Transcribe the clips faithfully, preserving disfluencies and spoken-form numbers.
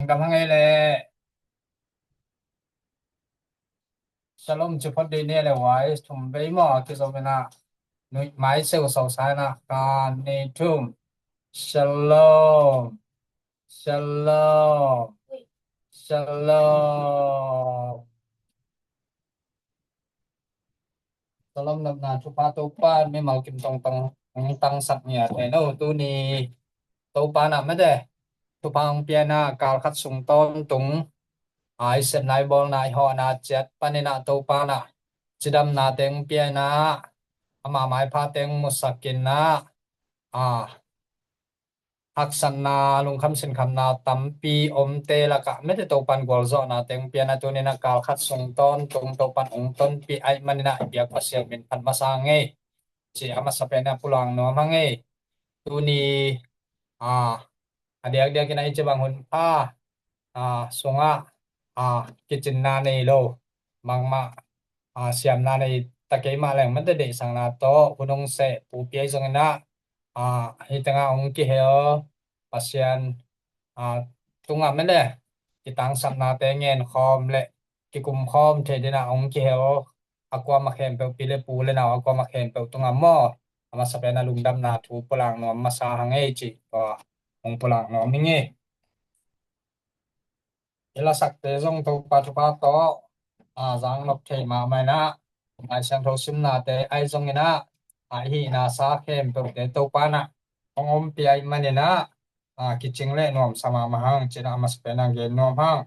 Gam hang ei le. Shalom ci phot dih ni le wai, thum vei maw a kizom in ah, nuih mai seu sau sa in ah, khat, nih, thum. Shalom. Shalom. Shalom. Shalom nopna thupha Topa in mimal kim tongtong hong tangsak ngiat hen aw. Tuni Topa in ah mete thupha hong pia in ah, kal khat sung tawntung a i sepna, i bawlna, i hawhna ciat panin ah Topa in ah cidamnate hong pia in ah, ama maipha teng musak in ah, a haksatna, lungkham sinkhamna tampi omte lakah mete Topa in gualzawhna teng pia in ah, tuni in ah kal khat sung tawntung Topa in hong tonpih ahih manin ah, i biak Pasian min phat masa hang ei ci a masa pen ah pulak nuam hang ei. Tuni a, a diakdiak in ah i ci bang hun pha a, sungah a, kicinna nei lo, bangmah a, siamna nei ta kei mah leng mete deihsakna tawh hun hong seh pupi ahi zongin ah, a, hih tengah hong kihel Pasian a, tungah mete kitangsapnate ngen khawm le kikum khawm theih dingin ah hong kihel a, kuamah khempeuh, pi le pu le nau a kuamah khempeuh tungah maw, a masa pen ah lungdamna thu pulak nuam masa hang ei ci, tua hong pulak nuam ing ei. I lasakte zong Topa thupha tawh a, zang nop thei mahmah in ah, Lai Siangtho simnate ahi zongin ah, a, i hihna sa khempeuhte Topa in ah hong ompih ahih manin ah, a, kicing le nuamsa mahmah hang ci in ah a masa pen ah gen nuam hang.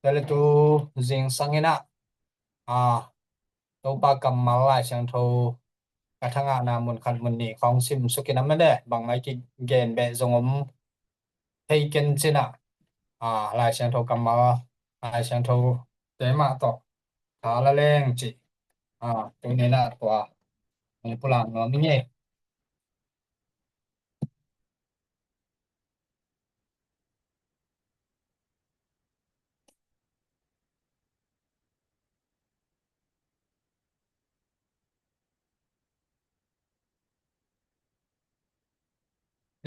Tua le tu zingsang in ah, a, Topa kammal Lai Siangtho ka thangahna mun khat mun nih khawng sim suk in ah mete, bangmah i kigen beh zong om thei ken ci in ah, a, Lai Siangtho kammal, Lai Siangtho te mah tawh tha la leng ci, a, tuni in ah tua hong pulak nuam ing ei.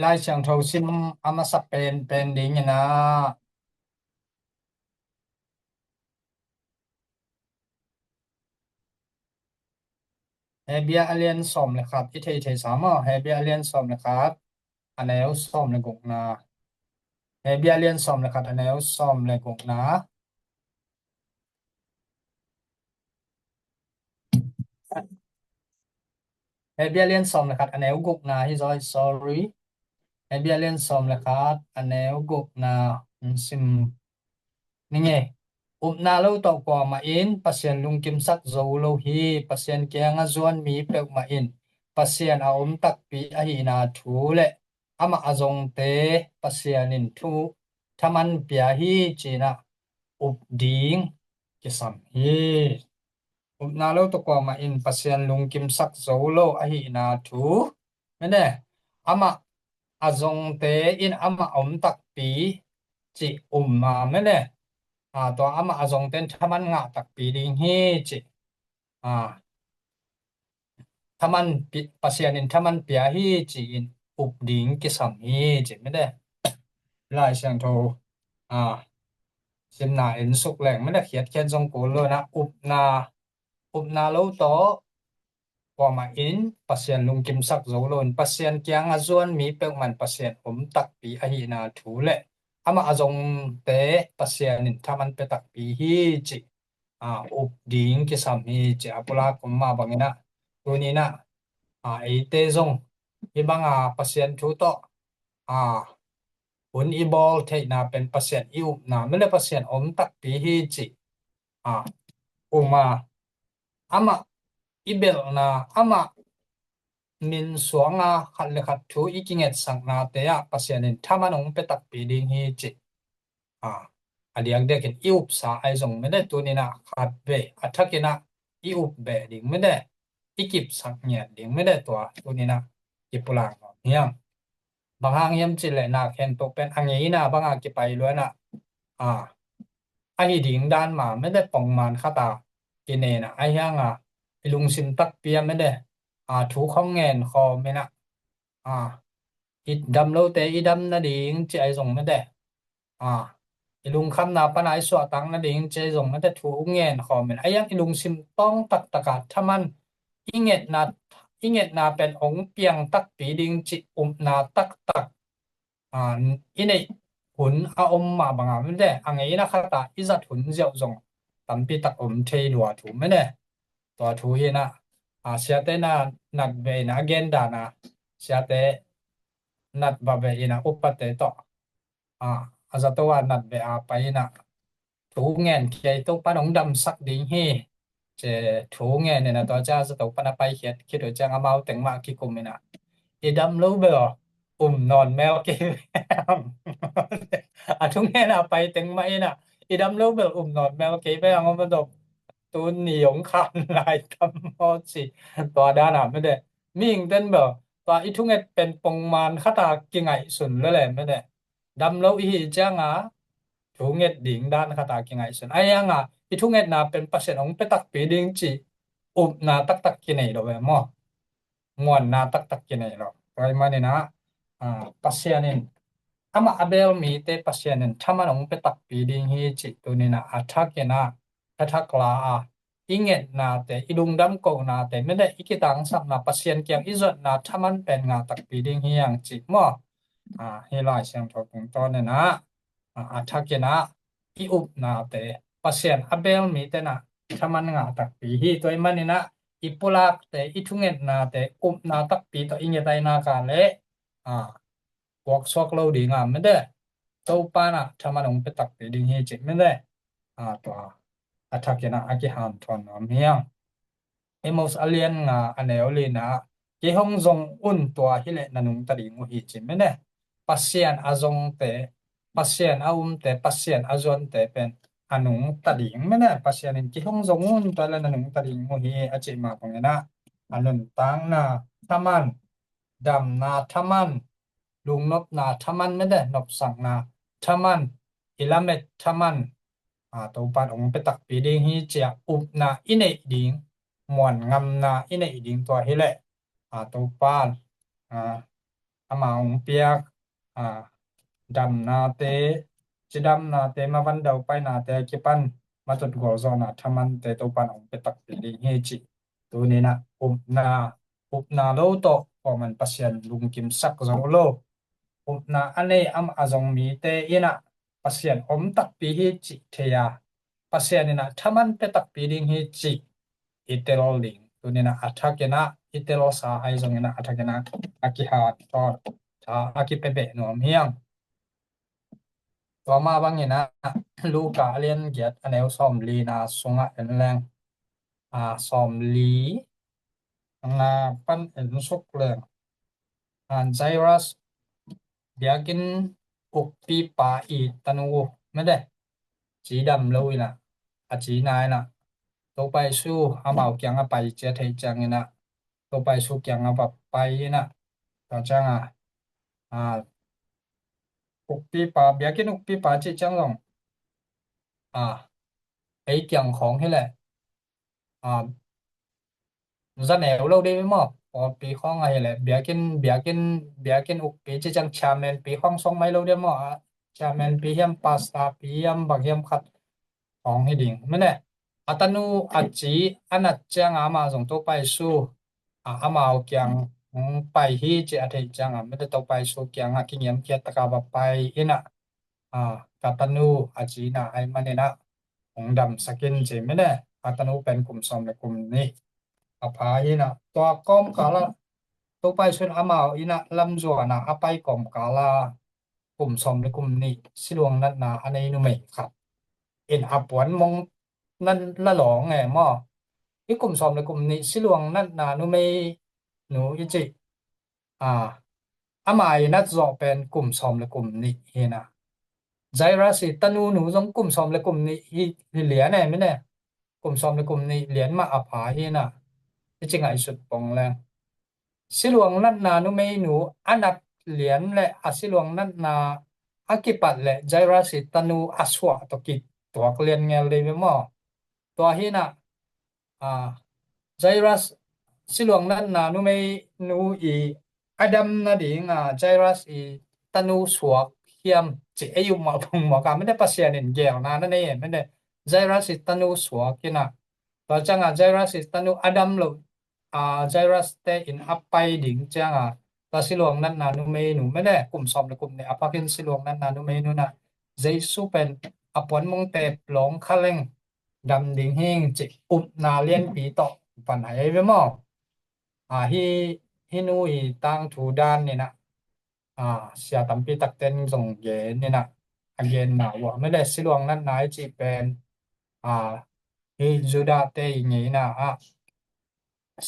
Lai Siangtho sim a masa penpen dingin ah, Hebru a lian sawm le khat, i thei thei sa maw, Hebru a lian sawm le khat, a neu sawm le gukna. Hebru a lian sawm le khat, a neu sawm le gukna. Hebru a lian sawm le khat, a neu gukna hi zaw, sorry. Hebru a lian sawm le khat, a neu gukna hong sim ning ei. Upna lo tawh kuamah in Pasian lungkimsak zo lo hi. Pasian kiangah zuan mi peuhmah in Pasian a om takpi ahihna thu le amah a zongte Pasian in thu thaman pia hi ci in ah up ding kisam hi. Upna lo tawh kuamah in Pasian lungkimsak zo lo ahihna thu, mene, amah a zongte in amah a om takpi ci um a, mene, a, tua amah a zongte in thaman ngah takpi ding hi ci, a, thaman pi-, Pasian in thaman pia hi ci-in up ding kisam hi ci, mene. Lai Siangtho, a, simna en suk leng, mene, khiatkhiat zong kul lo in ah, upna, upna lo tawh kuamah in Pasian lungkimsak zo lo in Pasian kiangah zuan mi peuhmah in Pasian om takpi ahihna thu le amah a zongte Pasian in thaman pia takpi hi ci, a, up ding kisam hi ci a pulak om mah bangin ah, tuni in ah, a, eite zong hih banga Pasian thu tawh, a, hun i bawl theihna pen Pasian i upna, mene, Pasian om takpi hi ci, a, um a, amah i belhna, amah min suanga khat le khat thu i kingetsaknate ah Pasian in thaman hong pia takpi ding hi ci, a, a diakdiakin i upsa ahi zong, mene, tuni in ah khat vei a thakin ah i up beh ding, mene, i kipsak ngiat ding, mene, tua tuni in ah kipulak nuam hi hang. Bang hang hiam cih leh na khempeuh pen a ngeina banga kipai lua in ah, a, ahi ding dan mah, mene, pongman khat a kinen ah, ahi hang a i lungsim takpi ah, mene, a, thu khawng ngen khawm in ah, a, i dam lote i dam nading ci ahi zong mede, a, i lungkhamna pana i suahtak nading ci ahi zong mede, thu ngen khawmin a iang i lungsim tawng taktak ah thaman i ngetna, i ngetna pen ong piang takpi ding ci upna taktak, a, i neih hun a om mah banga mede, a ngeina khata i zat hun ziau zong tampi tak om thei lua thu mede. Tua thu hi na, a, siate na nat ve ina a gen dana, siate nat va ve ina upate tawh, a, a zato a nat ve a pai ina thu ngen kei, Topan ong damsak ding hi. Ci thu ngen ina tua ciang a zato pana paikhiat khit uh ciang amau teng mah kikum ina, i dam lo bel um nawn mel kei ve. A thu ngen a pai teng mah ina, i dam lo bel um nawn mel kei ve ang om a dok. Tuni ong khan lai tam maw ci. Tua dana mede, mihing ten bel tua i thunget pen pongman khata kingaihsun lele mede, dam lo i hi cianga thunget ding dan khata kingaihsun. A ianga i thungetna pen Pasian ong pia takpi ding ci upna taktak kinei lo ve maw? Muanna taktak kinei lo. Tua i manina, a, Pasian in amah a bel mite Pasian in thaman ong pia takpi ding hi ci tunina a thak ina, a thak la a i ngetnate, i lungdam kohnate mede, i kitangsapna, Pasian kiang i zuatna thaman pen ngah takpi ding hi ang ci maw? A, hi Lai Siangtho tungtawn ina, a, a thak ina i upnate Pasian a bel mite na thaman ngah takpi hi. Tua i manina i pulakte, i thungetnate upna takpi tawh i nget aina ka le, a, puaksuak lo dinga mede, Topan a thaman ong pia takpi ding hi ci mede, a, tua a thak ina a kihanthawn nuam hi ang. Amos a lian nga a neu lina, kei hong zong un, tua hileh na nungta ding uh hi ci mede. Pasian a zongte, Pasian a umte, Pasian a zuante pen a nungta ding mede. Pasian in kei hong zong un, tua hileh na nungta ding uh hi a cih mah bangina, a nuntakna thaman, damna thaman, lungnopna thaman mede, nopsakna thaman, i lamet thaman, a, Topan ong pia takpi ding hi ci a upna i neih ding, muan ngamna i neih ding tua hileh, a, Topan, a, ama ong piak, a, damnate, cidamnate, mavan daupainate kipan matut gualzawhna thamante Topan ong pia takpi ding hi ci. Tunina upna, upna lo tawh kawman Pasian lungkimsak zo lo. Upna a nei amah a zong mite ina Pasian om takpi hi cih thei a, Pasian ina thaman pia takpi ding hi cih i tel ding. Tunina a thak ina i telsa ahi zongina a thak ina a kihanthawn tha a kipia beh nuam hi ang. Tua mah bangina Luka a lian giat a neu sawmlina sungah en leng, a, sawmli nga pan en suk leng, a, Jairus biakinn ukpipa i tanu uh mede, cidam lo ina, a cina ina, Topa Jesu amau kianga pai ci a theih ciangina, Topa Jesu kianga va pai ina, tua cianga, a, ukpipa, biakinn ukpipa cih ciang zong, a, ei kiang khawng hileh, a, za neu lo ding maw? Pawlpi khawng ahileh biakinn, biakinn, biakinn ukpi cih ciang chairman pi khawng song mai lo ding maw? A, chairman pi hiam, pastor pi hiam, bang hiam khat khawng hi ding mede. A tanu a ci a nat cianga amah zong Topa Jesu, a, amau kiang hong pai hi ci a theih cianga mede, Topa Jesu kianga kingiamkhiat taka va pai ina, a, ka tanu a cina ahi manina hong damsak in ci mede. A tanu pen kum sawm le kum nih a pha hi ina, tua kawmkala Topa Jesu in amau ina lamzuana a pai kawmkala kum sawm le kum nih siluang natna a nei numei khat in a puan mong na la lawng e maw? I kum sawm le kum nih siluang natna numei nu i cih, a, ama i nat zawh pen kum sawm le kum nih hi ina, Jairus i tanu nu zong kum sawm le kum nih hi, hi lian e mede, kum sawm le kum nih lian mah a pha hi ina, i ci ngaihsut pong leng. Siluang natna numeinu a nat lian le a siluang natna a kipat le Jairus i tanu a suah tawh kituak lian ngel dei ve maw? Tua hi ina, a, Jairus siluang natna numeinu i a dam nading a Jairus i tanu suak hiam ci ei um mah pung mah ka mene Pasian in gelna na nei e mene Jairus i tanu suak ina tua cianga Jairus i tanu a dam lo a Jairus te in a pai ding cianga tua siluang natna numeinu mene kum sawm le kum nih a pakin siluang natna numeinu na Jesu pen a puan mongte lawng kha leng dam ding hing ci upna lianpi tawh pan hai ei ve maw? A hi hi nu i tangthu dan nina a sia tampi takten zong gen nina a genna uh a mene siluang natna i cih pen a hi Judah te i ngeina ah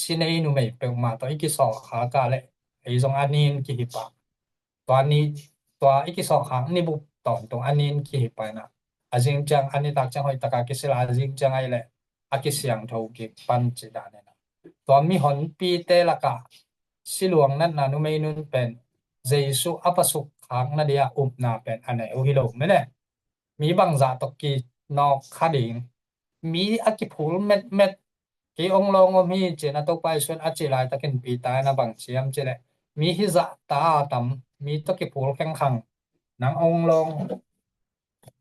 sinei numei peuhmah tawh i kisawhkhak a le ei zong a nin kihipa tua ni tua i kisawhkhak ni bup tawntung a nin kihipa ina a zing ciang a nitak ciang hoih taka kisila a zing ciang ai le a kisiangtho kik pan ci dan ina tua mihonpite laka siluang natna numei nun pen Jesu a pasuk khak na dia upna pen a nei uh hi lo mene mi bangzah tawh kinawk kha ding mi a kiphul metmet kei ong lawng om hi cina Topa Jesu'n a ci laitakin Peter in a bang ciam cileh mi hi zah ta tam mi tawh kiphul khengkhang nang ong lawng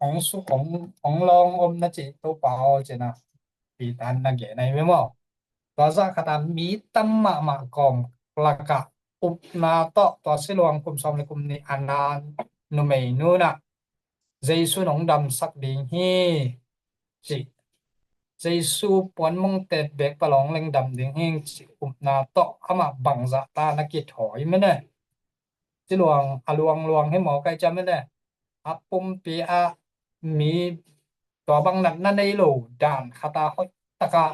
ong su ong ong lawng om na ci Topa aw cina Peter in na gen ahi ve maw? Tua zah khata mi tam mahmah kawm laka upna tawh tua siluang kum sawm le kum nih a nan numei nuna Jesu nong damsak ding hi ci Jesu puan mongte bek palawng leng dam ding hi ci upna tawh amah bangzah ta na kithawi mene siluang a luangluang hi maw kai cia mene a pumpi a mi tua bang natna nei lo dan khata hoih taka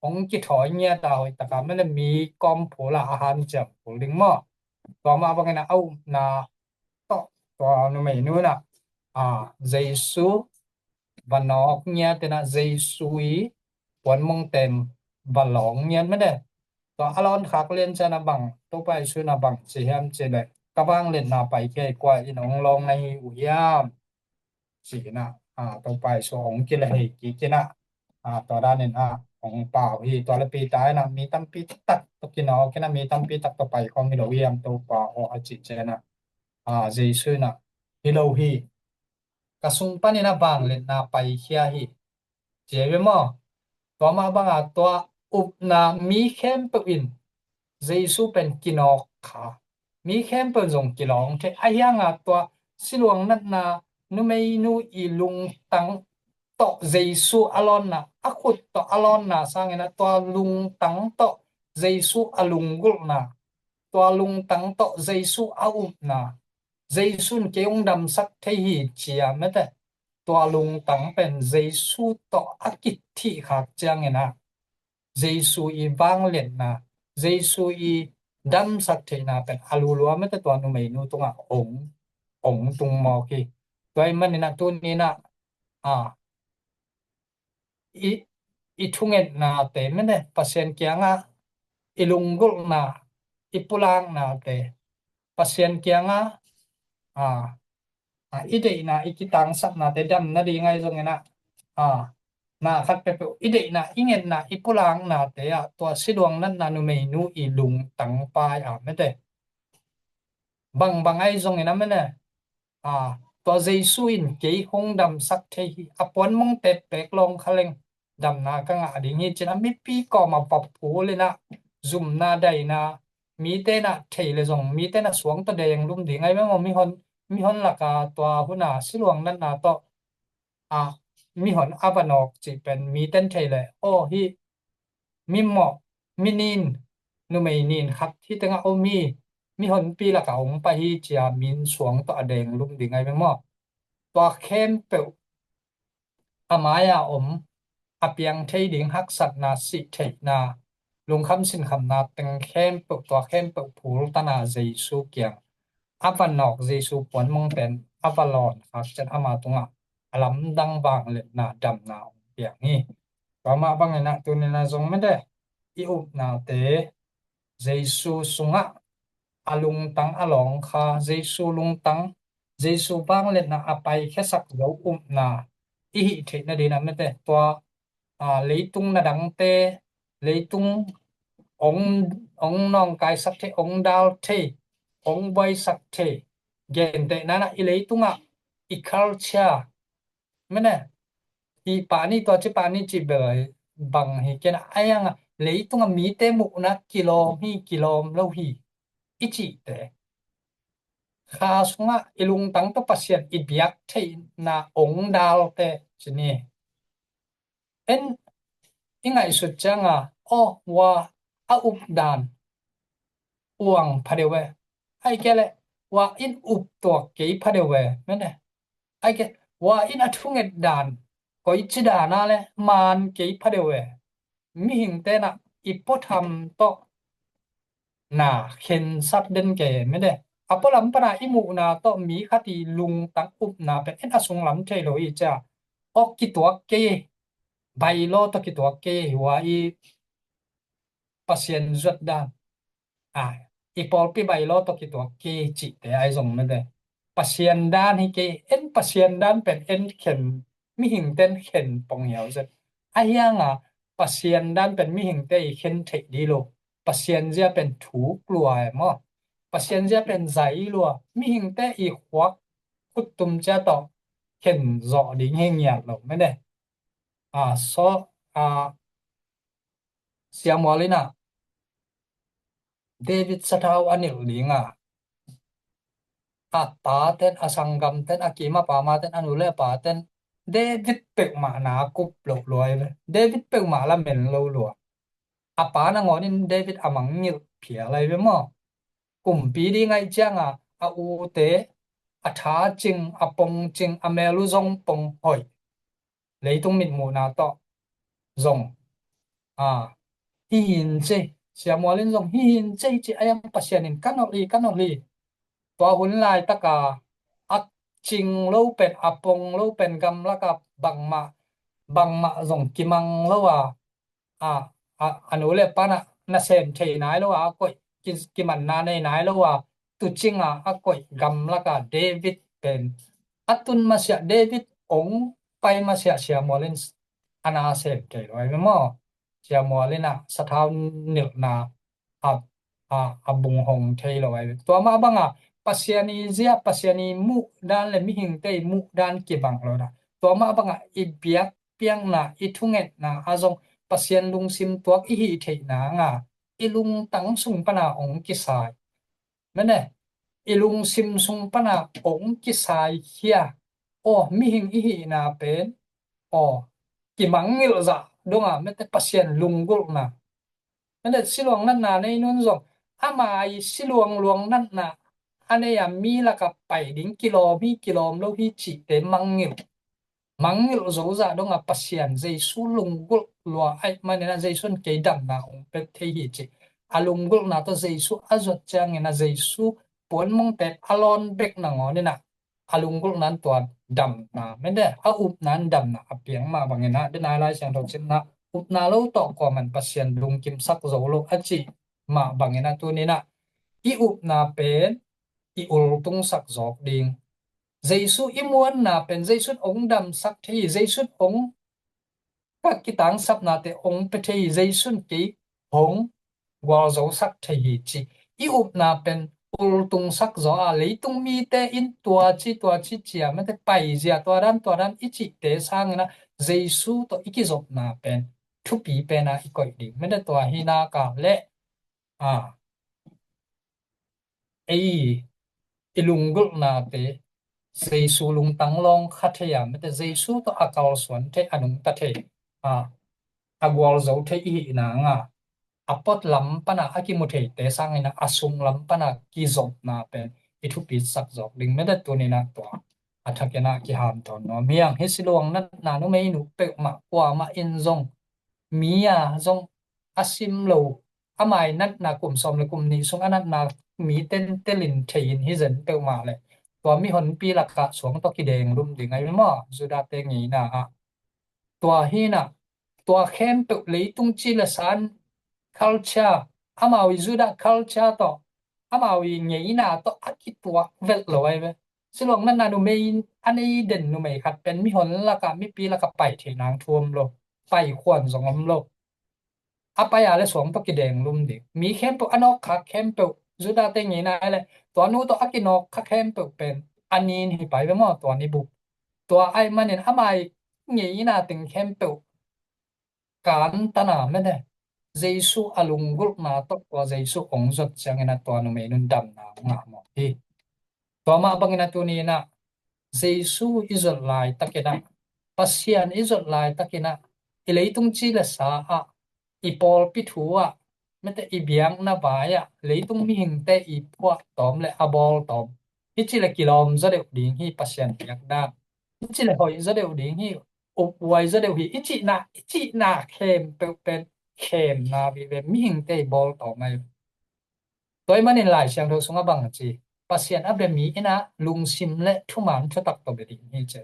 ong kithawi ngiata hoih taka mene mi kawm phula a hanciam phul ding maw? Tua mah bangin a upna tawh tua numei nuna a Jesu va nawk ngiat ina Jesu i puan mongte va lawng ngiat mene tua a lawn khak lian ciana bang Topa Jesu na bang ci hiam cileh ka vangliatna pai kei kua in ong lawng na hi uh hiam? Ci ina a Topa Jesu ong kila hei kik ina a tua danin a ong pau hi tua le Peter ina mi tampi tak tawh kinawk ina mi tampi tak tawh pai khawm hi lo hiam Topa aw a ci ciana a Jesu ina hi lo hi ka sung panin a vangliatna paikhia hi. Ci ve maw? Tua mah banga tua upna mi khempeuh in Jesu pen kinawk kha mi khempeuh zong kilawng thei a hianga tua siluang natna numeinu i lungtang tawh Jesu a lawnna a khut tawh a lawnna sangin a tua lungtang tawh Jesu a lunggulhna tua lungtang tawh Jesu a upna Jesu in kei ong damsak thei hi cia mete tua lungtang pen Jesu tawh a kithih khak ciangin a Jesu i vangliatna Jesu i damsak theihna pen a lulua mete tua numeinu tungah ong ong tung mawk hi. Tua i manin a tuninah a i i thungetnate mene Pasian kiangah i lunggulhna i pulaknate Pasian kiangah a a i deihna i kitangsapnate dam nading ahi zongin ah a na khat peuhpeuh i deihna i ngetna i pulaknate ah tua siluang natna numeinu i lungtang pai a mete bangbang ahi zongin a mene a tua Jesu in kei hong damsak thei hi a puan mong pekpek lawng khaleng damna ka ngah ding hi cin a mipi kawma va phul inah zumna daina mite inah thei le zong mite inah suang tawh deng lum ding ahi memaw mihon mihon laka tua huna siluang natna tawh a mihon a va nawk cih pen miten thei le aw hi mimawh minin numei nin khat hi tengah om hi mihonpi laka om pah hi cia min suang tawh a deng lum ding ahi memaw tua khempeuh a mai-a om a piang thei ding haksatna sih theihna lungkham sinkhamna teng khempeuh tua khempeuh phultana Jesu kiang a va nawk Jesu puan mong pen a va lawn khak cian ama tungah a lamdang vangliatna damna hong piang hi. Tua mah bangin ah tunina zong mede i upnate Jesu sungah a lungtang a lawng kha Jesu lungtang Jesu vangliatna a paikhiasak zo upna i hih theih nadinah mete tua a leitung nadangte leitung ong ong nawngkaisak thei ong dal thei hong buaisak thei. Gentehna-in ah i leitungah i culture, mene, i pahni tua ci pahni ci bel bang hi kei a, a hiangah leitungah mite muhna kilawm hi, kilawm lo hi i cihte, kha sungah i lungtang tawh Pasian i biak theihna hong dalte ci ni. En i ngaihsut cianga, aw, wa a updan uang phadeuh e. Ai kei leh wa in uptuak kei phadeuh e, mene. Ai kei, wa in a thunget dan koici dana le man kei phadeuh e. Mihingte na i puatham tawh na khensat den kei, mene. A pualam pana i muhna tawh mi khat i lungtang upna pen en a sunglam thei lo hi cia. Awk kituak kei, bailo tawh kituak kei, wa i Pasian zuat dan, a, i pawlpi bailo tawh kituak kei cihte ai zong mete. Pasian dan hi kei, en Pasian dan pen en khen, mihingten khen pong hiau zet. A hianga Pasian dan pen mihingte i khen theih di lo. Pasian zia pen thuk lua e maw. Pasian zia pen zai lua. Mihingte i khuak khuttum cia tawh khen zawh ding hi ngiat lo mene. A, so, a, Sia Mual in ah David sathau a nilh dinga, a taten, a sanggamten, a kim a pamaten, a nu le a paten David peuhmah na kup loh lua hi ve. David peuhmah lamen lo lua. A pa nangawnin David a mangngilh phial ahi ve maw. Kumpi ding aih cianga a ute a tha cing, a pong cing, a melu zong pong hoih. Leitung mitmuhna tawh zong, a, hihin cei, Sia Mual in zong hihin cei ci a, a hiang Pasian in ka nolh hi, ka nolh hi. Tua hun laitaka a cing lo pen, a pong lo pen gamlaka bangmah, bangmah zong kimang lo a, a, a, a nu le pana nasem thei nai lo a, a koih ki, kimanna nei nai lo a, tucinga a koih gamlaka David pen a tun masiah David ong pai masiah Sia Mual in a nasem thei lo ahi ve maw. Sia Mual in ah sathau nilhna a, a, a bung hong thei lo ahi ve. Tua mah banga Pasian i zia, Pasian i muh dan le mihingte i muh dan kibang lo na. Tua mah banga i biak piakna, i thungetna a zong Pasian lungsim tuak i hih theih nanga i lungtang sung pana ong kisai. Mene, i lungsim sung pana ong kisai khia. Aw, mihing i hihna pen, aw, kimangngilh zah donga mete Pasian lunggulhna. Mene, siluang natna nei nun zong ama i siluang luang natna a nei a mi laka pai ding kilawm hi, kilawm lo hi cihte mangngilh. Mangngilh zo zah donga Pasian Jesu lunggulh lua aih manina Jesu in kei damna ong pek thei hi ci. A lunggulhna tawh Jesu a zuat ciangina Jesu puanmongte a lawn bek nangawnina a lunggulhna in tua damna mende, a upna in damna a piang mah bangina denai Lai Siangtho cinna upna lo tawh kuaman Pasian lungkimsak zo lo a cih mah bangina tunina i upna pen i ultungsak zawk ding. Jesu i muanna pen Jesu in ong damsak thei hi, Jesu in ong ka kitangsapnate ong pe thei hi, Jesu in kei hong gualzosak thei hi ci. I upna pen ultungsak zaw a, leitung mite in tua ci tua ci cia mete paizia tua dan tua dan i cihte sangina Jesu tawh i kizopna pen thupi pena i koih ding mete tua hi naka le, a, ei i lunggulhnate Jesu lungtang lawng kha thei a mete Jesu tawh a kalsuan thei, a nungta thei, a, a gualzo thei i hih nanga a pot lam pana a kimu theite sangina a sung lam pana kizopna pen i thupisak zawk ding mete tunina tua a thakina kihamtawn nuam hiang. Hih siluang natna numei nu peuhmah kuamah in zong mi a zong a sim lo, ama i natna kum sawm le kum nih sung a natna mi tentelin thei in hi zen peuhmah le tua mihonpi lakah suang tawh kideng lum ding ahi maw, Judah te ngeina ah. Tua hina, tua khempeuh leitung ci le san culture, amau i Judah culture tawh, amau i ngeina tawh a kituak velh lo ahi ve. Siluang natna numei in a nei den numei khat pen mihon lakah, mipi lakah pai thei nang thu om lo, pai khuan zong om lo. A pai a le suang tawh kideng lum ding. Mi khempeuh, a nawkkhak khempeuh, Judah te ngeina le Tua nu tawh a kinawk kha khempeuh pen a nin hi pai ve maw, tua ni buk. Tua ahih manin ama i ngeina teng khempeuh kan tana mene, Jesu a lunggulhna tawh tua Jesu hong zot ciangin a tua numei nun damna hong ngah mawk hi. Tua mah bangin a tuni in ah Jesu i zot laitakin ah, Pasian i zot laitakin ah, i leitung ci le sa ah, i pawlpi thu ah, mete i biakna vai ah leitung mihingte i phuah tawm le a bawl tawm, i ci le kilawm zaw deuh ding hi Pasian biakna. I ci le hoih zaw deuh ding hi, uphuai zaw deuh hi, i cihna, i cihna khempeuh pen khemna vive, mihingte i bawl tawm ahi. Tua ahih manin Lai Siangtho sungah bang a ci, Pasian a bia mi in ah lungsim le thuman thutak tawh bia ding hi ci.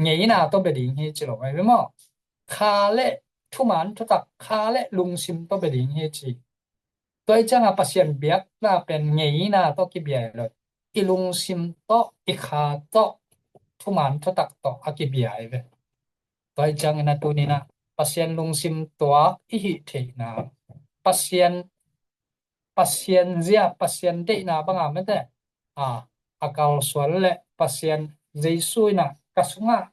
Ngeina tawh bia ding hi ci lo ahi ve maw. Kha le thuman thutak, kha le lungsim tawh bia ding hi ci. Tua ahih ciangin Pasian biakna pen ngeina tawh kibia hi lo. I lungsim tawh, i kha tawh, thuman thutak tawh a kibia hi ve. Tua ahih ciangin a tuni in ah Pasian lungsim tuak i hih theihna, Pasian, Pasian zia, Pasian deihna banga mete a, a kalsuan le Pasian Jesu in ah ka sungah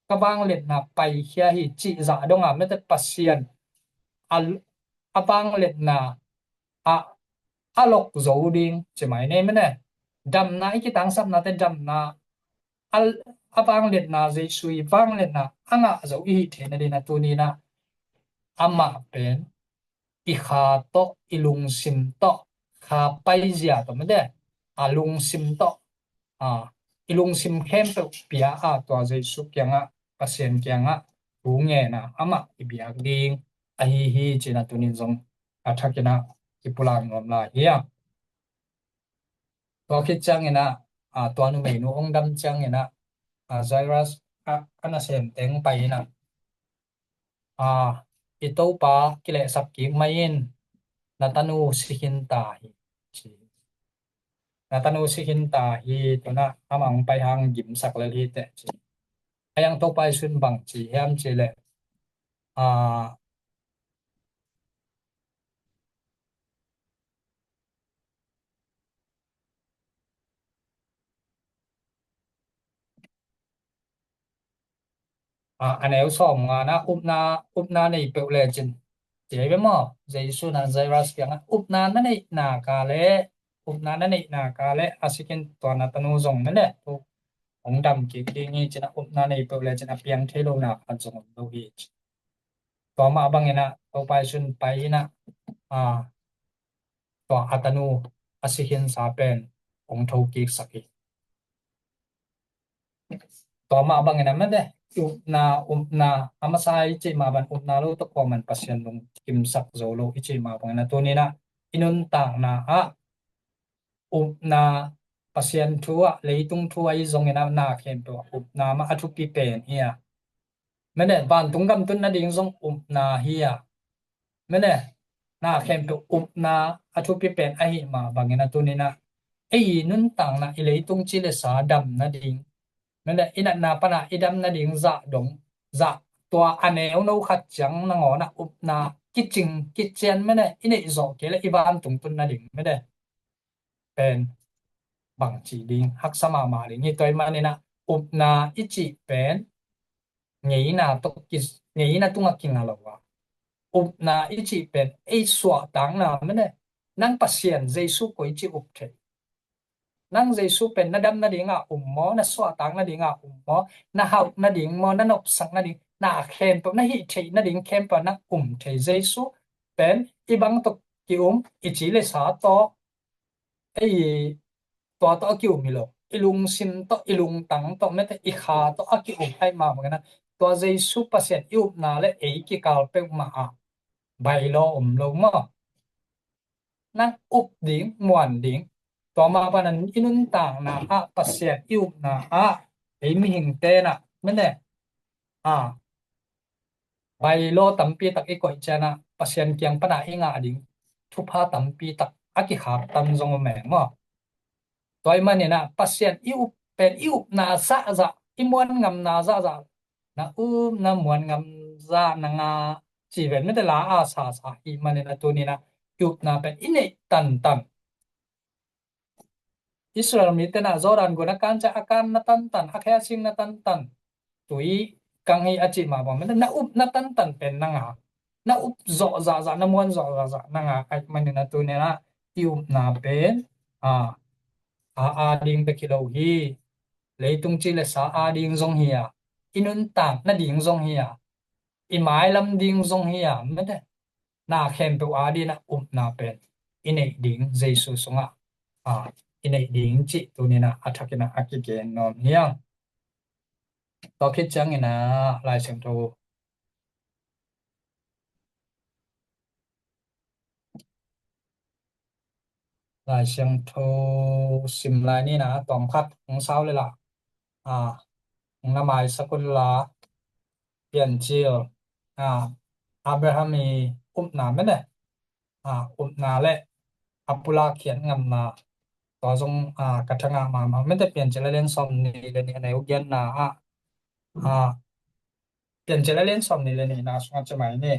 ka vangliatna paikhia hi cih zah donga mete Pasian a, a vangliatna a, a lok zo ding ci mai nei mene. Damna i kitangsapnate damna a, a vangliatna, Jesu i vangliatna a ngah zo i hih theihna dingin a tuni in ah amah pen i kha tawh, i lungsim tawh, kha paizia tawh mete a lungsim tawh, a, i lungsim khempeuh pia a tua Jesu kiangah, Pasian kiangah thu ngen a amah i biak ding ahi hi ci-in a tuni in zong a thakin ah kipulak nuam lai hi a. Tua khit ciangin ah, a, tua numeinu hong dam ciangin ah, a, Jairus a, a nasem teng pai in ah, a, i Topa kilehsak kik mai in, na tanu si khin ta hi ci. Na tanu si khin ta hi, tu in ah amah hong pai hang gimsak lel hi teh ci. A, a Topa Jesu in bang ci hiam cih leh, a, a, a neu sawmnga na, upna, upna nei peuh lecin, ci hi ve maw. Jesu in ah Jairus kiangah upna na neih nak leh, upna na neih nak leh a si khin, tua na tanu zong mene, tu hong dam kik ding hi ci-in ah upna nei peuh lecin a piang thei lo nak khat zong om lo hi ci. Tua mah bangin ah Topa Jesu in pai in ah, a, tua a tanu a si khinsa pen hong thokiksak hi. Tua mah bangin a mete, upna, upna, a masa i cih mah bang upna lo tawh kuaman Pasian lungkimsak zo lo i cih mah bangin a tuni in ah i nuntakna ah upna, Pasian thu ah, leitung thu ah i zongin ah na khempeuh ah upna mah a thupi pen hi a. Mene, vantung gam tun nading zong upna hi a. Mene, na khempeuh upna a thupi pen ahih mah bangin a tuni in ah ei nuntakna, i leitung ci le sa dam nading, mene, i natna pan a i dam nading zah dong, zah, tua a neuno khat ciang nangawn ah upna kicing kician, mene, i neih zawh kei leh i vantung tun nading, mene, pen bangci ding, haksa mahmah ding hi. Tua ahih manin ah upna i cih pen ngeina tawh ki, ngeina tungah kinga lo a, upna i cih pen ei suahtakna, mene, nang Pasian Jesu koici up thei? Nang Jesu pen na dam nading a um maw, na suahtak nading a um maw, na hauh nading maw, na nopsak nading, na khempeuh, na hih theih nading khempeuh ah na um thei Jesu pen i bang tawh ki-um, i ci le sa tawh, ei, tua tawh a ki-um hi lo, i lungsim tawh, i lungtang tawh, mete i kha tawh a ki-um ahih mah bangin ah tua Jesu Pasian i upna le ei kikal peuhmah ah bailaw om lo maw. Nang up ding, muan ding, tua mah bangin i nuntakna ah Pasian i upna ah ei mihingte in ah, mene, a, bailaw tampi tak i koih ciangin ah Pasian kiang pan a i ngah ding thupha tampi tak a kikhaktan zong om e maw. Tua ahih manin ah Pasian i up pen i upna zahzah, i muanngamna zahzah, na upna muanngam zah na ngah, ci ven, mete, la a sasa ahih manin a tuni in ah i upna pen i neih tantan Israel mite na Jordan gun a kan ciang a kan na tantan, a khe a sing na tantan, tui kang hi a cih mah bang, na up na tantan pen na ngak, na up zawh zahzah, na muan zawh zahzah na ngak ahih manin a tuni-in ah i upna pen a, a, a ding bek hi lo hi. Leitung ci le sa a ding zong hi a, i nuntak nading zong hi a, i mailam ding zong hi a, mete na khempeuh a ding a upna pen i neih ding, Jesu sungah a, i neih ding cih tuni-in ah a thakin ah a kigen nuam hi hang. Tua khit ciangin ah Lai Siangtho, Lai Siangtho sim lai ni na, tawm khat hong sau le la, a, hong na maisak un la, Piancil, a, Abraham i upna mene, a, upna le a pulak khiat ngamna, tua zong a, ka thangah mahmah mete, Piancil a lian sawm nih le nih a neu giatna ah, a, Piancil a lian sawm nih le nihna sungah ci mai ni.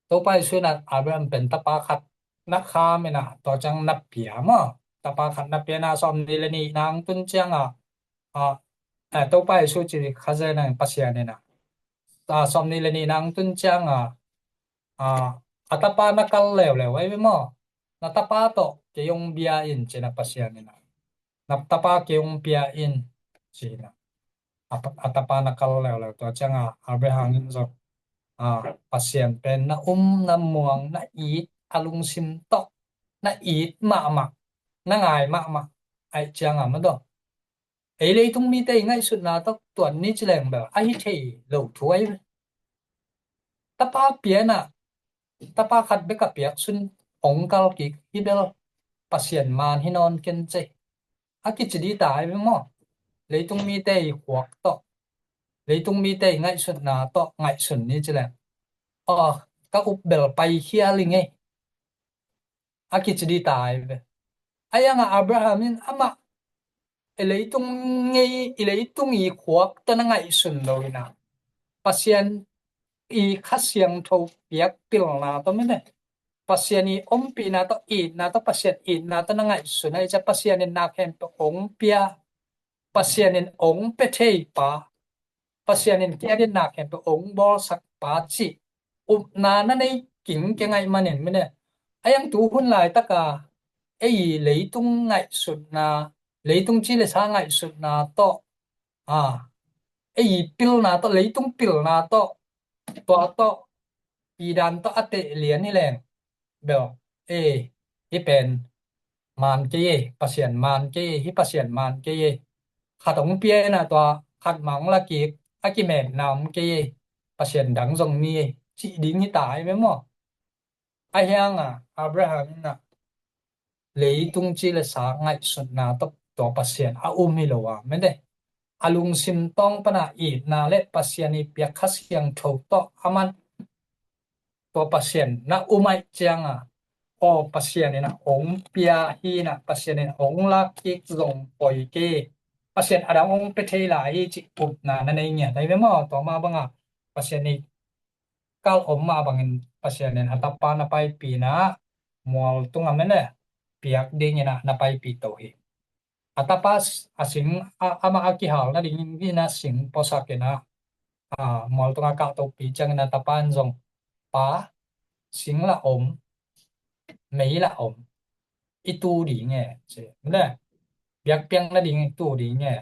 Topa Jesu in ah Abraham pen tapa khat na kham in ah, tua ciang na pia maw. Tapa khat na pia in ah sawm nih le nihna hong tun ciang a, a, a, Topa Jesu ci kha zen a, Pasian in ah, a, sawm nih le nihna hong tun ciang a, a, a tapa na kal leuleu ahi ve maw. Na tapa tawh kei hong bia in ci in ah Pasian in ah, na tapa kei hong pia in ci in ah, a, a tapa na kal leuleu. Tua ciang a Abraham in zong a, Pasian pen na um, na muang, na it, a lungsim tawh na it mahmah, na ngai mahmah ahih ciang a, madaw, ei leitung mite i ngaihsutna tawh tuan ni ci leng bel a hi thei lo thu ahi ve. Tapa pia in ah, tapa khat bek a piak sun hong kal kik hi bel, Pasian maan hi nawn ken cei, a kici dih ta ahi ve maw. Leitung mite i khuak tawh, leitung mite i ngaihsutna tawh ngaihsun ni ci leng, aw, ka up bel paikhia ling ei, a kici dih ta ahi ve. A hi hang a Abraham in amah i leitung ngei, i leitung i khuak tawh na ngaihsun lo in ah, Pasian i Kha Siangtho piak pilna tawh mene, Pasian i ompihna tawh, itna tawh, Pasian itna tawh na ngaihsun ahih ciang, Pasian in na khempeuh hong pia, Pasian in hong pia thei pa, Pasian in kei a ding na khempeuh hong bawlsak pa cih upna na nei kingkeng ahih manin mene, a hi hang tu hun laitak a ei leitung ngaihsutna, leitung ci le sa ngaihsutna tawh, a, ei pilna tawh, leitung pilna tawh, tua tawh, i dan tawh a teh lian hi leng bel, e, hih pen maan kei e, Pasian maan kei e, hih Pasian maan kei e, khat hong pia in ah tua khat mah hong la kik, a kimetna om kei e, Pasian dang zong ni e, cih ding hi ta ahi ve maw. A hi hang a Abraham in ah leitung ci le sa ngaihsutna tawh tua Pasian a um hi lo a, mete, a lungsim tawng pan a itna le Pasian i piak Kha Siangtho tawh a man, tua Pasian na um ahih ciang a, aw, Pasian in ah hong pia hi in ah, Pasian in hong lak kik zong poi kei, Pasian a dang hong pia thei lai hi cih upna na nei ngiat ahi ve maw. Tua mah bang a Pasian i kal om mah bangin Pasian in a tapa na paipih in ah mual tung a mene piak ding in ah na paipih to hi. A tapa a sing, a, amah a kihal nading in ah sing puasak in ah, a, mual tung a kah topi ciangin a tapa in zong, pa, sing lah om, mei lah om, i tu ding e, ci, mene, biakpiak nading i tu ding e,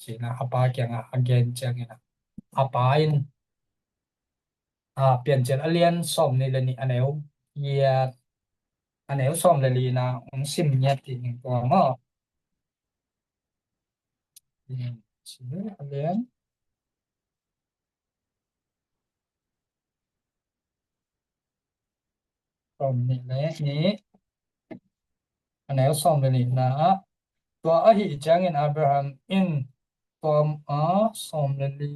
ci in ah a pa kiang ah a gen ciangin ah, a pa in, a, Piancil a lian sawm nih le nih a neu giat, a neu sawm le lina hong sim ngiat dih ning, tua maw. Piancil a lian sawm nih le nih, a neu sawm le lina ah, tua ahih ciangin Abraham in, tua, a, sawm le li,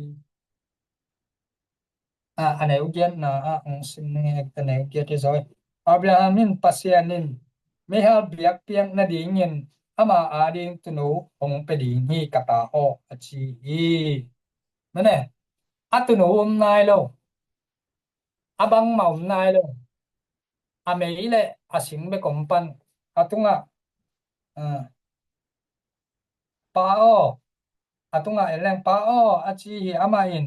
a, a neu giatna ah hong sim ning e, a neu giat hi zaw. Abraham in, Pasian in meihal biakpiak nadingin ama ading tunu hong pia ding hi, ka ta aw, a ci hi. Mene, a tunu om nai lo, a bangmah om nai lo, a mei le a sing bek om pan, a tungah, a, Pa aw, a tungah en leng, Pa aw, a ci hi. Amah in,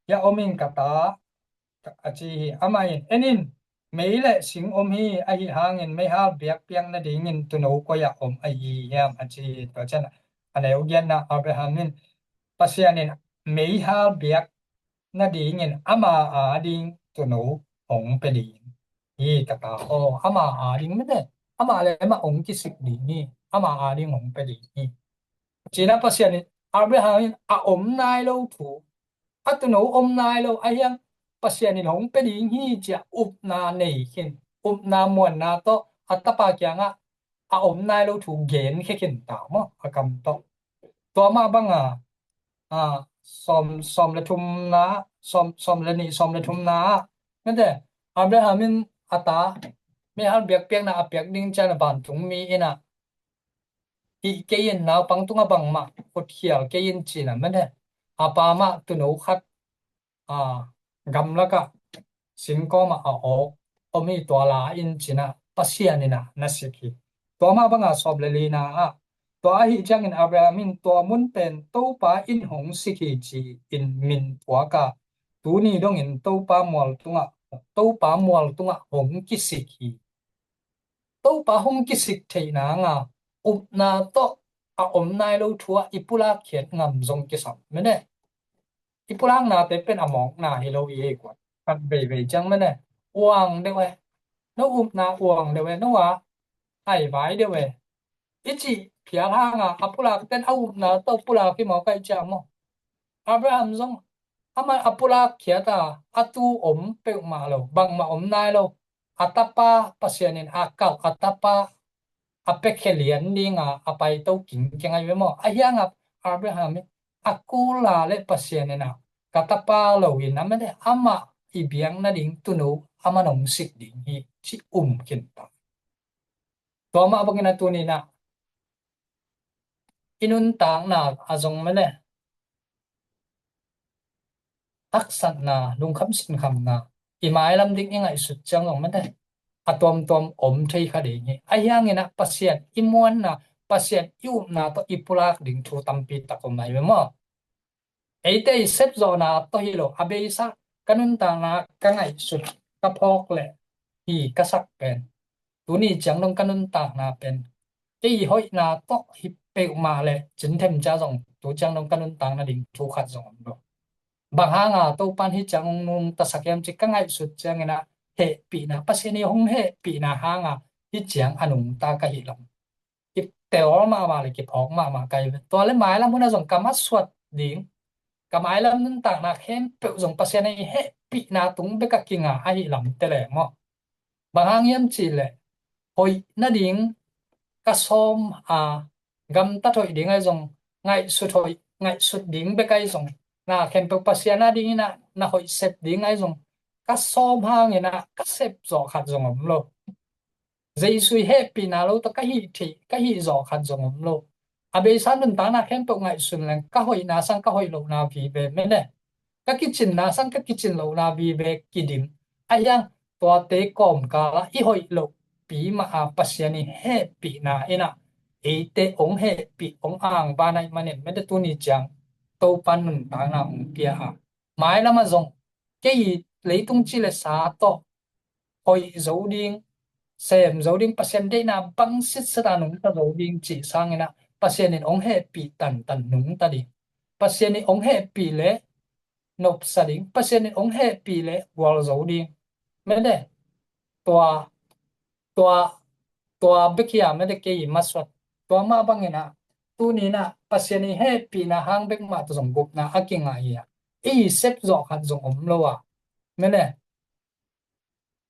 Hiah om ing, ka ta, a ci hi. Amah in, En in, mei le sing om hi, ahi hangin meihal biakpiak nadingin tuuno koi-ah om ahi hiam, a ci hi. Tua ciangin a neu giatna, Abraham in, Pasian in meihal biak nadingin ama ading tuuno hong pia ding hi, ka ta aw. Ama ading mete, amah le amah hong kisik ding hi, ama ading hong pia ding hi, ci-in ah Pasian in, Abraham in a om nai lo thu, a tuuno om nai lo, ahi hang Pasian in hong pia ding hi ci-a upna nei khin, upna muanna tawh a tapa kiangah a om nai lo thu genkhia khin ta maw, a kam tawh. Tua mah banga, a, sawm, sawm le thumna, sawm, sawm le nih, sawm le thumna ah, mete, Abraham in a ta meihal biakpiakna a piak ding ciangin a vantungmi in ah, Hih kei in naupang tungah bangmah hotkhial kei in, ci-in ah, mete, a pa mah tuuno khat, a, gamlakah singkawmah a awk om hi, tua la in, ci-in ah Pasian in ah na sik hi. Tua mah banga sawm le lina ah, Tua ahih ciangin Abraham in tua mun pen Topa in hong sik hi ci-in min phuak a, tuni dongin Topa mual tungah, Topa mual tungah hong kisik hi. Topa hong kisik theih nanga upna tawh a om nai lo thu ah i pulak khiat ngam zong kisam, mete. I pulaknate pen a mawkna hi lo i hi kuan. Khat veivei ciang, mete, uang deuh e, no upna uang deuh e, no a haivai deuh e, i cih phial hanga a pulakten a upna tawh pulak hi mawk ahih ciang maw. Abraham zong amah a pulak khiat a, a tuu om peuhmah lo, bangmah om nai lo, a tapa, Pasian in a kalh a tapa a piakhia lian dinga a paito kingkeng ahi ve maw. Ahi hanga Abraham in a kula le Pasian in ah, ka tapa lo in, a mete, amah i biak nading tuuno amah hong sik ding hi, ci um khin ta. Tua mah bangin a tuni-in ah i nuntakna ah zong, mete, haksatna, lungkham sinkhamna, i mailam ding i ngaihsut ciang zong, mete, a tuamtuam om thei kha ding hi. Ahi hangin ah Pasian i muanna, Pasian i upna tawh i pulak ding thu tampi tak om ahi ve maw. Eite i sepzawhna tawh hi lo, a beisa ka nuntakna ka ngaihsut, ka phawk le hi ka sak pen, tuni ciang dong ka nuntakna pen kei i hoihna tawh hi peuhmah le, cinthem cia zong tu ciang dong ka nuntakna ding thu khat zong om lo. Bang hanga Topan hih ciang hong nungtasak hiam ci ka ngaihsut ciangin ah, hehpihna, Pasian i hong hehpihna hanga hih ciang a nungta ka hi lam kitel mahmah le kiphawk mahmah ka hi ve. Tua le mailam hun ah zong ka masuat ding, ka mailam nuntakna khempeuh zong Pasian i hehpihna tung bek a kinga ahi lam te le maw. Bang hang hiam cih leh, hoih nading ka sawm a, gamtat hoih ding ahi zong, ngaihsut hoih, ngaihsut ding bek ahi zong, na khempeuh Pasian a dingin ah na hoih sep ding ahi zong, ka sawm hangin ah ka sep zawh khat zong om lo. Jesu i hehpihna lo tawh ka hih theih, ka hih zawh khat zong om lo. A beisa nuntakna khempeuh ngaihsun leng ka hoihna sang ka hoih lohna vive, mene, ka kicinna sang ka kicin lohna vive kidim. Ahi hang tuate kawmkalah i hoih lohpi mah a Pasian i hehpihna in ah eite hong hehpih, hong angvan ahih manin, mete, tuni ciang Topa nuntakna hong pia a, mailam ah zong kei i leitung ci le sa tawh hoih zo ding, sem zo ding, Pasian deihna bang sitset a nungta zo ding cih sangin ah Pasian in hong hehpih tantan nungta ding. Pasian in hong hehpih leh nopsa ding, Pasian in hong hehpih leh gualzo ding. Mete, tua, tua, tua bek hi a, mete, kei i masuat. Tua mah bangin ah tuni-in ah Pasian i hehpihna hang bek mah tawh zong gupna a kingah hi a, i sep zawh khat zong om lo a, mene,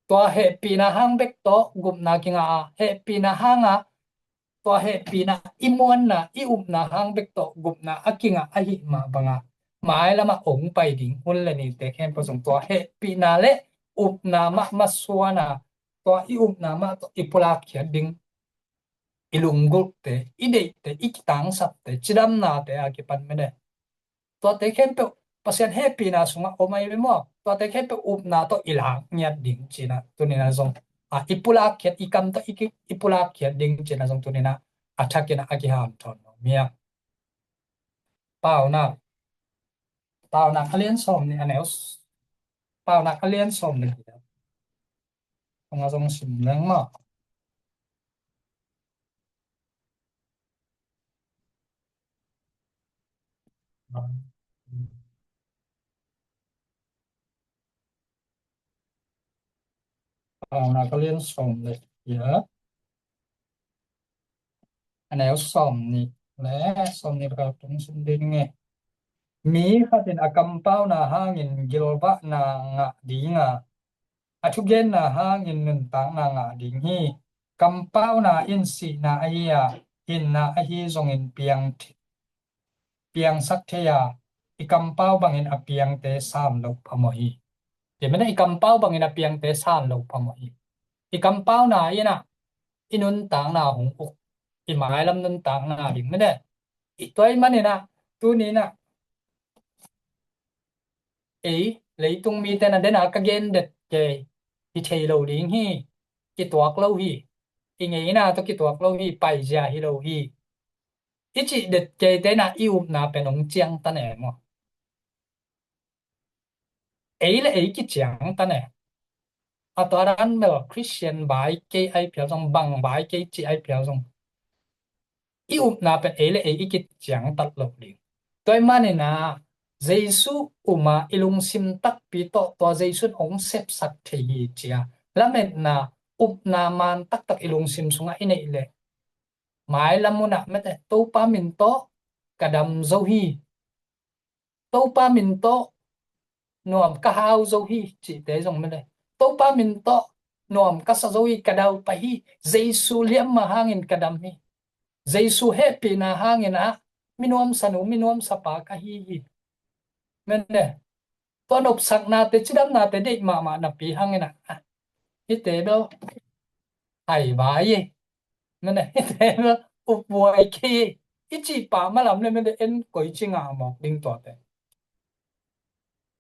tua hehpihna hang bek tawh gupna kingah a, hehpihna hang a, tua hehpihna i muanna, i upna hang bek tawh gupna a kingah ahih mah bangah, mailam ah hong pai ding hun le nite khempeuh zong tua hehpihna le upna mah masuan a, tua i upna mah tawh i pulakkhiat ding, i lunggulhte, i deihte, i kitangsapte, cidamnate a kipan, mene, tuate khempeuh Pasian hehpihna sungah om ahi ve maw. Tuate khempeuh upna tawh i lak ngiat ding cihna tuni-in ah zong, a, i pulakkhiat, i kam tawh i ki, i pulakkhiat ding cihna zong tuni-in ah a thakin ah a kihanthawn nuam hi a. Paunak, Paunak a lian sawm nih a neu s-, Paunak a lian sawm nih a neu sawm a zong sim leng maw. Paunak a lian sawm le, ya. A neu sawm nih le sawm nih le khat tung sim ding e. Mi khat in a kampauna hangin gilvahna ngah ding a, a thugenna hangin nuntakna ngah ding hi. Kampauna in sihna ahi a, hinna ahi zongin piang, piangsak thei a, i kampau bangin a piangte san loh phamawh hi. Tua manin i kampau bangin a piangte san loh phamawh hi. I kampauna in ah i nuntakna hong uk, i mailam nuntakna ding manin, i tua ahih manin ah tuni-in ah ei leitung mite na den a ka gen det kei hi thei lo ding hi. Kituak lo hi. I ngeina tawh kituak lo hi. Paizia hi lo hi. I cih det keite na i upna pen hong ciangtan e maw. Ei le ei kiciangtan e. A tua dan bel Christian bai kei ai phial zong, bang bai kei ci ai phial zong, i upna pen ei le ei i kiciangtat lo ding. Tua ahih manin ah Jesu um a i lungsim takpi tawh tua Jesu in hong sepsak thei hi ci a lametna, upna man taktak i lungsim sungah i neih leh, mailam hun ah mete, Topa min tawh ka dam zo hi, Topa min tawh nuam ka hau zo hi cihte zong mete, Topa min tawh nuam ka sa zo hi, ka dau pah hi, Jesu liamma hangin ka dam hi, Jesu hehpihna hangin ah mi nuamsa nu, mi nuamsa pa ka hi hi. Mete, tua nopsaknate, cidamnate deih mahmah napi hangin ah, ah, hihte bel haivai e. Mete, hihte bel upbuai kei e i cih pah malam le mete, en koici ngah mawk ding tuate.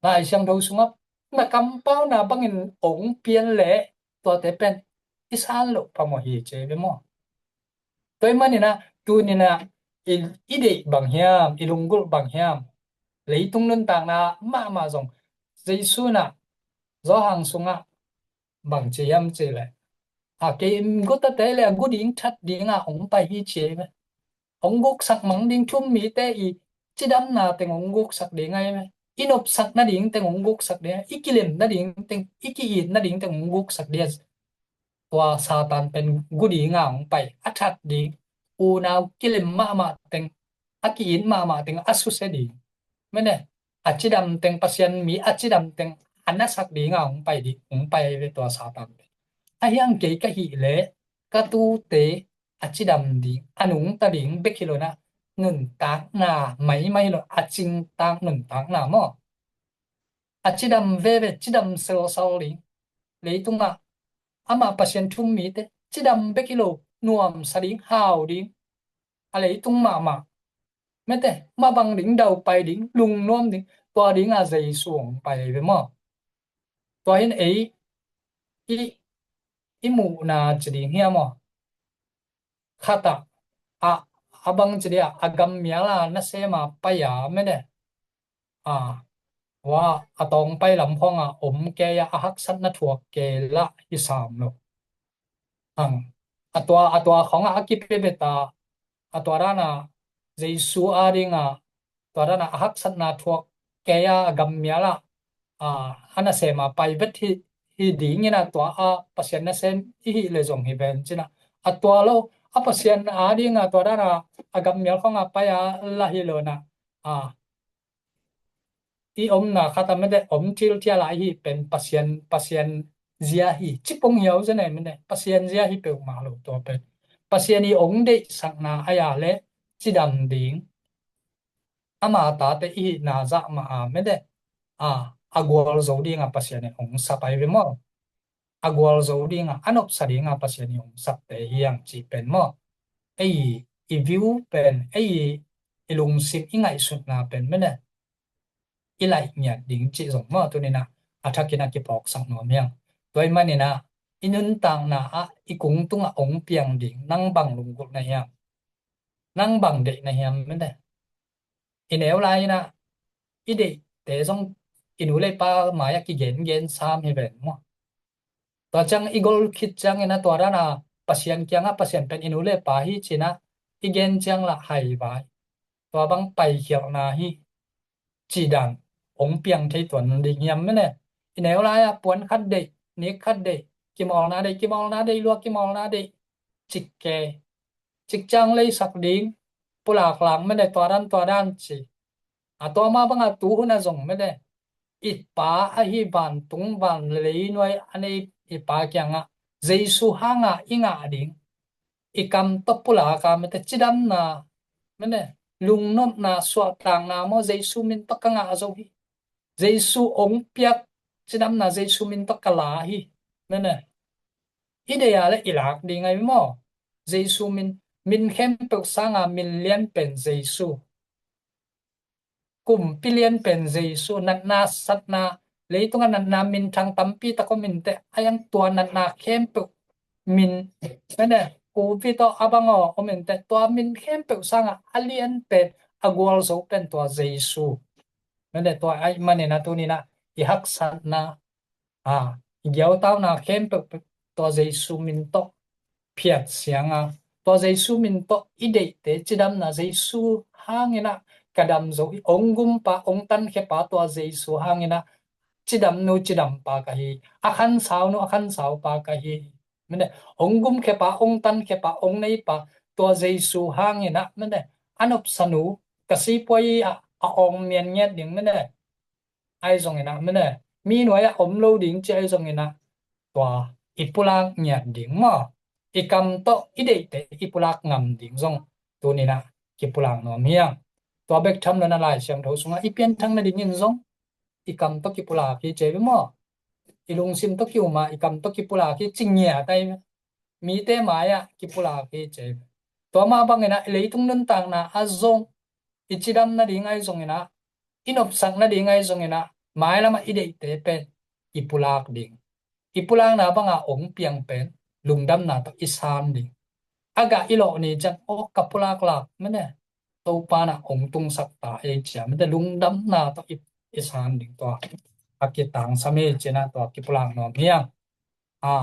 Lai Siangtho sungah na kampauna bangin ong pian leh tuate pen i san loh phamawh hi ci ve maw. Tua ahih manin ah tuni-in ah i, i deih bang hiam, i lunggulh bang hiam, leitung nuntakna mahmah zong Jesu in ah Johan sungah bang ci hiam cih leh, a, kei gutate le a gu ding that ding a ong pai hi ci hi ve. Ong guksak mang ding, thu-um mite i cidamna teng ong guksak ding ahi ve. I nopsak nading teng ong guksak ding, i kilem nading teng, i ki-it nading teng ong guksak ding. Tua Satan pen gu ding a ong pai, a that ding, unau kilem mahmah teng, a ki-it mahmah teng a susia ding. Mete, a cidam teng, Pasian mi a cidam teng a nasak ding a ong pai ding, ong pai ve tua Satan pen. A hiang kei ka hih leh ka tute a cidam ding, a nungta ding bek hi lo-in ah, nuntakna maimai hi lo, a cingtak nuntakna maw. A cidam veve, cidam selsal ding. Leitungah amah Pasian thu-um mite cidam bek hi lo, nuamsa ding, hau ding. A leitung mahmah. Mete, mabang ding, daupai ding, lungnuam ding, tua ding a Jesu ong pai ve maw. Tua hi-in ei i, i muhna ci ding hiam maw. Khat ah, a, a bang ci ding a, a gammial a nasem a pai a mete, a, tua a tawngpai lam khawng a om kei a, a haksatna thuak kei lah hi sam lo. Ang, a tua, a tua khawng a, a kipia bet a, a tua dan a Jesu a ding a, tua dan a, a haksatna thuak kei a, a gammial a, a, a nasem a pai bet hi, hi ding in ah, tua a Pasian nasem i hih leh zong hi ven ci-in ah. A tua lo, a Pasian a ding a, tua dan a, a gammial khawng a pai a lah hi lo-in ah, a, i omna khat a mete, om thilthial a i hih pen Pasian, Pasian zia hi ci pong hiau zen e mete, Pasian zia hi peuhmah lo tua pen. Pasian i ong deihsakna ahi a leh cidam ding, ama tate i hihna zah mah a mete, a, a gualzo ding a Pasian in ong sap ahi ve maw. A gualzo ding a, a nopsa ding a Pasian in ong sapte hi hang cih pen maw. Ei i view pen, ei i lungsim, i ngaihsutna pen mete, i laih ngiat ding cih zong maw, tuni-in ah a thakin a kiphawksak nuam hi hang. Tua ahih manin ah i nuntakna ah, i kung tungah ong piang ding nang bang lunggulh na hiam, nang bang deih na hiam mete. i neu lai-in ah i deihte zong i nu le pa mai-ah kigengen sam hi ven maw. Tua ciang i gol khit ciangin ah tua dan a Pasian kiangah Pasian pen i nu le pa hi ci-in ah i gen ciang lah haivai, tua bang paikhialhna hi cih dan hong piang thei tuan ding hiam mene. I neu lai-ah puan khat deih, nik khat deih, kimawlna deih, kimawlna deih lua, kimawlna deih cik kei, cik ciang leisak ding, pulak lak mene, tua dan tua dan ci. A tua mah bangah tu hun ah zong mene, i Pa ahi vantung van leinuai a nei i Pa kiangah Jesu hanga i ngah ding, i kam tawh pulak a mete cidamna mene, lungnopna, suahtakna maw, Jesu min tawh ka ngah zo hi. Jesu hong piak cidamna Jesu min tawh ka la hi mene. I deih a le i lak ding ahi maw. Jesu min, min khempeuh sanga min lian pen Jesu. Kumpi lian pen Jesu, natna satna, leitungah natna minthang tampi tak om inteh, a iang tua natna khempeuh min, mene, Covid aw a bang aw om inteh, tua min khempeuh sangah a lian pen, a gualzo pen tua Jesu. Mene, tua ahih manin ah tuni-in ah i haksatna, a, i giautauna khempeuh tua Jesu min tawh phiat siang a, tua Jesu min tawh i deihte cidamna Jesu hangin ah ka dam zo hi, hong gumpa, hong tankhiapa tua Jesu hangin ah cidamnu cidampa ka hi, a khansaunu a khansaupa ka hi. Mene, hong gumkhiapa, hong tankhiapa, hong neipa tua Jesu hangin ah mene, a nopsanu ka sipuai ah a awng mian ngiat ding mene. Ahi zongin ah mene, mi nuai-ah om lo ding ci ahi zongin ah tua i pulak ngiat ding maw. I kam tawh i deihte i pulak ngam ding zong tuni-in ah kipulak nuam hi hang. Tua bek tham lo-in ah Lai Siangtho sungah i pianthak nadingin zong i kam tawh kipulak hi ci ahi ve maw. I lungsim tawh ki-um a, i kam tawh kipulak hi ci ngiat ahi ve. Mite mai-ah kipulak hi ci ahi ve. Tua mah bangin ah leitung nuntakna ah zong i cidam nading ahi zongin ah, i nopsak nading ahi zongin ah, mailam ah i deihte pen i pulak ding. I pulakna banga hong piang pen lungdamna tawh i san ding. A gah i lawh ni ciang, aw, ka pulak lak mene, Topa in ah hong tungsak ta ei ci-a mete, lungdamna tawh i, i san ding, tua a kitangsam hi ci-in ah tua kipulak nuam hi hang. A,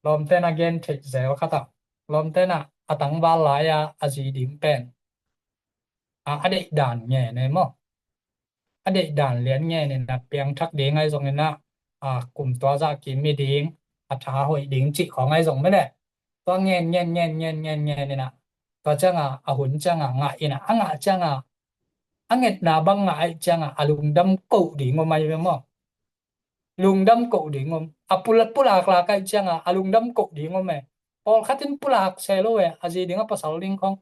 lawmte in ah gen theih zel khat ah, lawmte in ah a tangval lai-a a zi ding pen, a, a deih dan ngen e maw. A deih dan lian ngen in ah piangthak ding ahi zongin ah, a, kum tua zah kim hi ding, a tha hoih ding cih khawng ahi zong mene. Tua ngen ngen ngen ngen ngen ngen in ah, tua ciangah a hun ciangah ngah in ah, a ngah ciangah, a ngetna bang ngah ahih ciangah a lungdam koh ding om ahi ve maw. Lungdam koh ding om. A pul-, pulak lak ahih ciangah a lungdam koh ding om e. Pawlkhat in pulak se lo e, a zi ding a pasal ding khawng.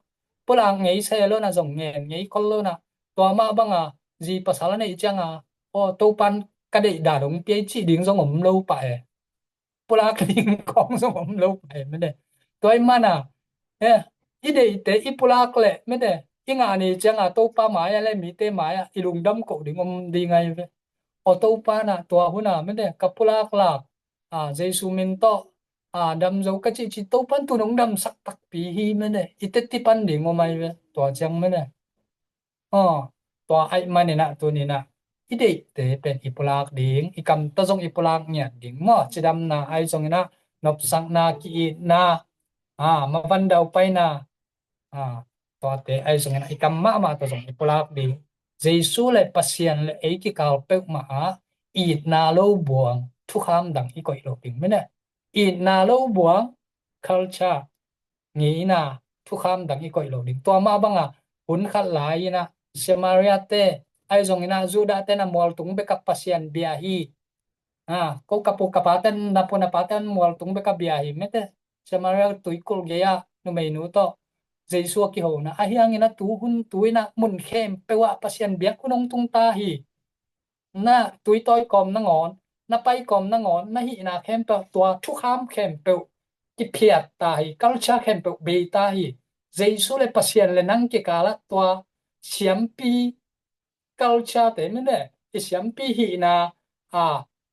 Pulak ngei se lo-in ah zong ngen ngei khol lo-in ah, tua mah banga zi pasal a neih ciangah, aw, Topa in ka deih dan hong pia hi cih ding zong om lo pah e. Pulak ding khawng zong om lo pah e mete. Tua ahih manin ah, eh, i deihte i pulak leh mete, i ngah ni ciangah Topa mai-ah le mite mai-ah i lungdam koh ding om ding ahi ve. Aw, Topa in ah tua hun ah mete, ka pulak lak, a, Jesu min tawh, a, dam zo ka cih cih, Topa in tu-in hong damsak takpi hi mete, i teci pan ding om ahi ve, tua ciang mete. Aw, tua ahih manin ah tuni-in ah i deihte pen i pulak ding, i kam tawh zong i pulak ngiat ding maw. Cidamna ahi zongin ah, nopsakna, ki-itna, a, mavan daupaina, a, tuate ahi zongin ah i kam mahmah tawh zong i pulak ding. Jesu le Pasian le ei kikal peuhmah ah itna lo buang, thukham dang i koih loh ding mene. Itna lo buang, culture, ngeina, thukham dang i koih loh ding. Tua mah banga hun khat lai-in ah Samaria-te ahi zongin ah Judah-te in ah mualtung bekah Pasian bia hi. A, ko ka pu ka pate in, na pu na pate in mualtung bekah bia hi mete. Samaria tuikulh gei-ah numeinu tawh Jesu a kihona ahi hangin ah tu hun tu-in ah mun khempeuh ah Pasian biak hun hong tung ta hi. Na tuitawi kawm nangawn, na pai kawm nangawn, na hihna khempeuh, tua thukham khempeuh kiphiat ta hi, culture khempeuh bei ta hi. Jesu le Pasian le nang kikalah tua siampi culture-te mene, i siampi hihna, a,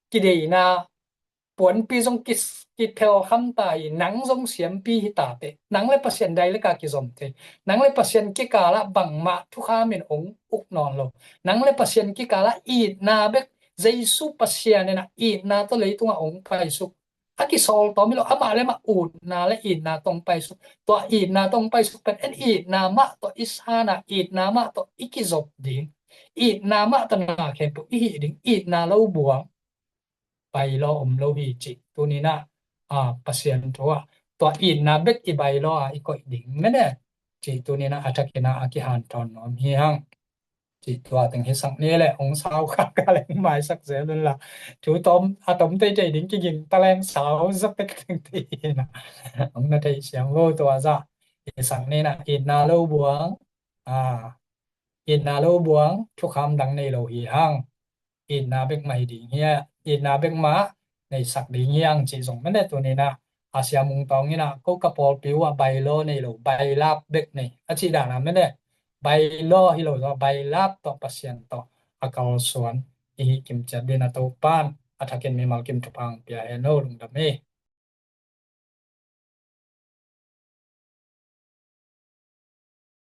kideihna, puanpi zong ki, kiphel kham ta hi, nang zong siampi hi ta teh. Nang le Pasian direct a kizom thei. Nang le Pasian kikal ah bangmah thukham in ong uk nawn lo. Nang le Pasian kikal ah itna bek, Jesu Pasian in ah itna tawh leitungah ong paisuk. A kisawl tawm hi lo, amah le amah utna le itna tawh ong paisuk. Tua itna tawh ong paisuk pen en itna mah tawh i san a, itna mah tawh i kizop ding. Itna mah tawh na khempeuh i hih ding, itna lo buang. Bylaw om lo hi cih tuni-in ah, a, Pasian thu ah tua itna bek i bylaw a i koih ding mene cih tuni-in ah a thakin ah a kihanthawn nuam hi hang. Cih tua teng hisak ni le, ong sau kha ka leng maisak zel un la. Thu tom, a tom teitei ding kiging ta leng sau zak tek teng ti hi na. Ong na thei siam vo tua zah. Hisak ni na, itna lo buang. A, itna lo buang, thukham dang nei lo hi hang. Itna bek mah hi ding hi a, itna bek mah neisak ding hi hang cih zong mene tuni-in ah, a siam ung tawng in ah, ko ka pawlpi uh ah bylaw nei lo, bailap bek nei. A cih dan a mene, bylaw hi lo zaw, bailap tawh Pasian tawh a kalsuan i hih kim ciat ding a, Topa'n a thakin mimal kim thupha ong pia hen aw, lungdam hi.